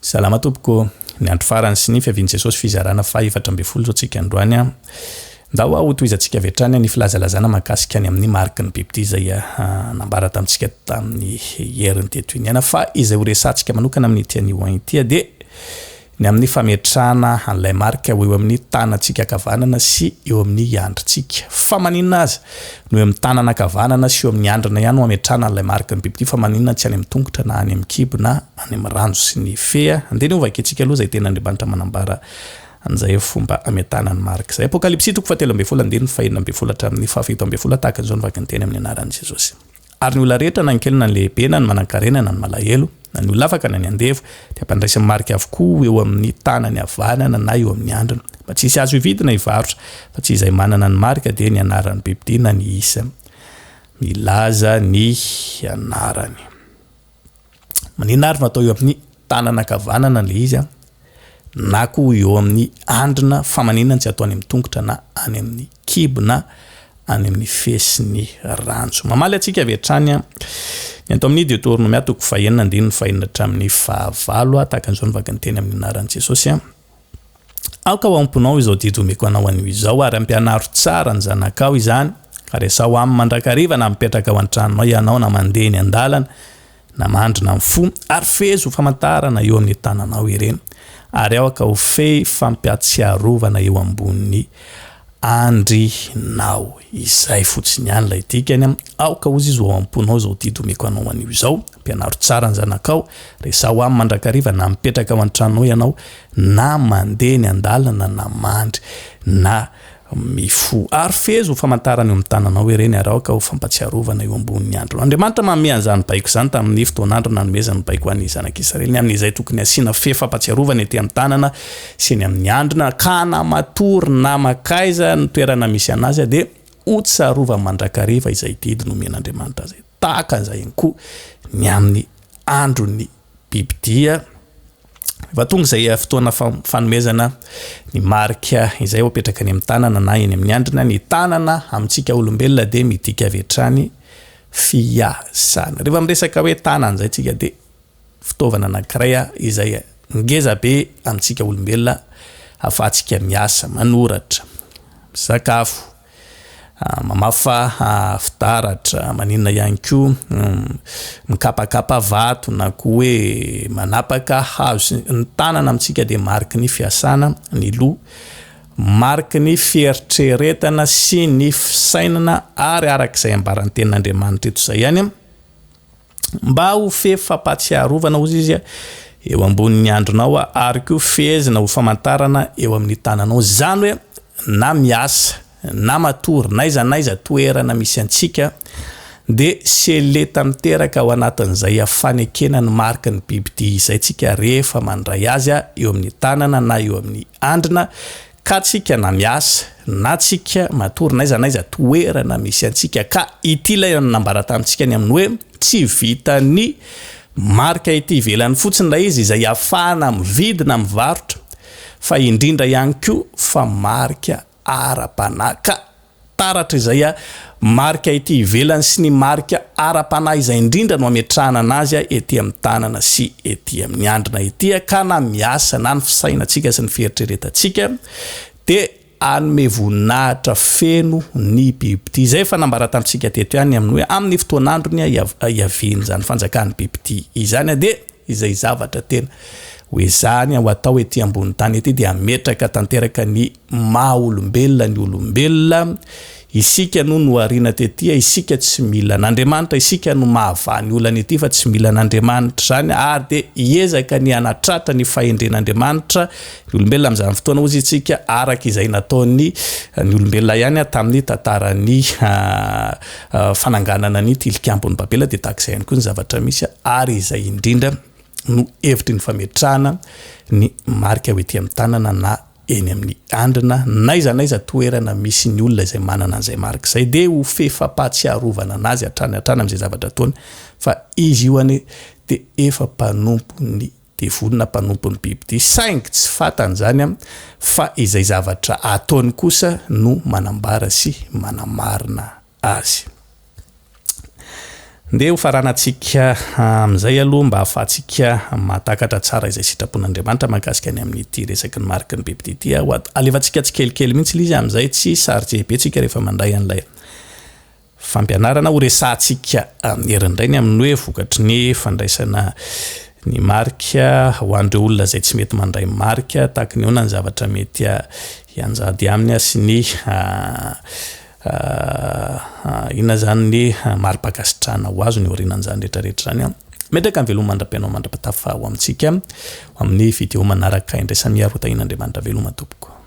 Salama tompoko, ny andro farany sy ny fiavian'i Jesosy fizarana faha 14 izao tsika androany an. Ndao aho hotohizantsika avy hatrany ny filazalazana mahakasika ny amin'ny mariky ny bibidia izay nambara tamintsika tamin'ny heriny teto iny ihany fa izay horesahantsika manokana amin'ity anio ity dia Ny amin'ny fametrahana an'ilay marika ho eo amin'ny tanantsika ankavanana sy eo amin'ny andrintsika. Fa maninona aza no eo amin'ny tanana ankavanana sy eo amin'ny andrina ihany no ametrahana an'ilay mariky ny bibidia fa maninona tsy any amin'ny tongotra na any amin'ny kibo na any amin'ny ranjo sy ny fe? Andeha anie hovakintsika aloha izay tenin'Andriamanitra manambara an'izay fomba ametahana ny marika izay. Apokalypsy toko fahatelo ambin'ny folo andininy fahenina ambin'ny folo hatramin'ny fahafito ambin'ny folo tahaka an'izao no vaky ny teny amin'ny anaran'i Jesosy. Ary ny olona rehetra, na ny kely na ny lehibe, na ny manankarena na ny malahelo, na ny olona afaka na ny andevo, dia ampandraisiny marika avokoa ho eo amin'ny tanany havanana na eo amin'ny handriny, mba tsy hisy azo hividy na hivarotra, fa tsy izay manana ny marika dia ny anaran'ny bibidia na ny isa milaza ny anarany. Maninona ary no atao eo amin'ny tanana ankavanana ilay izy an? Na koa eo amin'ny andrina fa maninona no tsy atao any amin'ny tongotra na any amin'ny kibo na any amin'ny fe sy ny ranjo. Mamaly antsika avy hatrany ny ato amin'ny Deoteronomia toko fahenina andininy fahenina hatramin'ny fahavalo, tahaka an'izao ny vakin'ny teny amin'ny anaran'i Jesosy. Aoka ho am-ponao izao didy omeko anao anio izao, ary ampianaro tsara ny zanakao izany, ka resaho aminy mandrakariva na mipetraka ao an-tranonao ianao na mandeha eny an-dalana, na mandry na mifoha, ary fehezo ho famantarana eo amin'ny tananao ireny, ary aoka ho fehy fampiatsiarovana eo ambonin'ny andrinao. Izay fotsiny ihany ilay dikany. Aoka hozy izy ho ao am-ponao izao didy omeko anao anio izao. Ampianaro tsara ny zanakao, resaho aminy mandrakariva na mipetraka ao an-tranonao ianao, na mandeha eny an-dalana, na mandry, na mifoha. Ary fehezo ho famantarana eo amin'ny tananao ireny, ary aoka ho fampatsiarovana eo ambonin'ny andronao. Andriamanitra manome an'izany baiko izany tamin'ny fotoan'andro nanomezany ny baiko ho an'ny zanak'Israely, ny amin'izay tokony hasiana fehy fampatsiarovana ety amin'ny tanana sy eny amin'ny andrina, ka na matory na makaiza ny toerana misy an'azy dia ho tsarovany mandrakariva izay didy nomen'Andriamanitra azy. Tahaka an'izay ihany koa ny amin'ny andron'ny bibidia. Efa tonga izay fotoana fanomezana ny marika izay ho apetraka any amin'ny tanana na eny amin'ny andrina. Ny tanana amintsika olombelona dia midika avy hatrany fiasana. Rehefa miresaka hoe tanana izay tsika dia fitaovana anankiray izay ngeza be amintsika olombelona ahafahantsika miasa, manoratra, misakafo, mamafa fitaratra, maninona ihany koa, mikapakapa vato na koa hoe manapaka hazo. Ny tanana amintsika dia mariky ny fiasana, ny loha mariky ny fieritreretana sy ny fisainana ary araka izay ambaran'ny tenin'Andriamanitra eto izay ihany. Mba ho fehy fampahatsiarovana, hozy izy, eo ambonin'ny andronao ary koa fehezina ho famantarana eo amin'ny tananao. Izany hoe na miasa na matory, n'aiza n'aiza toerana misy antsika, dia seleta miteraka ao anatin'izay fanekena ny mariky ny bibidia izay tsika rehefa mandray azy eo amin'ny tanana na eo amin'ny andrina, Ka tsika na miasa na tsika matory n'aiza n'aiza toerana misy antsika ka ity ilay nambara tamintsika ny amin'ny hoe tsy vitan'ny marika ety ivelany fotsiny ilay izy izay ahafahana mividy na mivarotra fa indrindra ihany koa fa marika ara-panahy ka Taratra izay marika ety ivelany sy ny marika ara-panahy izay indrindra no ametrahana anazy ety amin'ny tanana sy ety amin'ny andrina ety ka na miasa na ny fisainantsika sy ny fieritreretantsika dia hanome voninahitra feno ny bibidia. Izay efa nambara tamintsika teto ihany amin'ny hoe amin'ny fotoan'androny hiavian'izany fanjakan'ny bibidia izany dia Izay zavatra tena ho ezahany ho atao ety ambony tany ety dia hametraka tanteraka ny maha olombelona ny olombelona. Isika no nohariana tety, isika tsy mila an'Andriamanitra, isika no mahavaha ny olana ety fa tsy mila an'Andriamanitra izany ary dia hiezaka ny hanatratra ny fahendren'Andriamanitra ny olombelona amin'izany fotoana hozy isika araka izay nataon'ny ny olombelona ihany tamin'ny tantaran'ny Fananganana ny tilikambon'i Babela dia tahaka izay ihany koa ny zavatra misy ary izay indrindra no hevitry ny fametrahana ny marika ho ety amin'ny tanana na eny amin'ny andrina n'aiza n'aiza toerana misy ny olona izay manana an'izay marika izay dia ho fefam-pahatsiarovana anazy hatrany hatrany amin'izay zavatra ataony fa izy io anie dia efa mpanompon'ny devoly na mpanompon'ny bibidia saingy tsy fantany izany fa izay zavatra ataony kosa no manambara sy manamarina azy. Ndeha ho faranantsika amin'izay aloha mba hahafahantsika mahatakatra tsara izay sitrapon'Andriamanitra mahakasika ny amin'ity resaky ny mariky ny bibidia ity. Ho alefantsika tsikelikely mihitsy ilay izy amin'izay tsy chargé be tsika rehefa mandray an'ilay fampianarana. Ho resahantsika amin'ny heriny indray ny amin'ny hoe vokatry ny fandraisana ny marika ho an'ireo olona izay tsy mety mandray marika, tahaka ny ahoana ny zavatra mety hianjady aminy sy ny Inona izany ny mari-pankasitrahana ho azony aorianan'izany rehetra rehetra izany an? Metraka ny veloma mandra-pianao mandra-pitafa ho amintsika ho amin'ny video manaraka indray. Samia ho tahian'Andriamanitra veloma tompoko.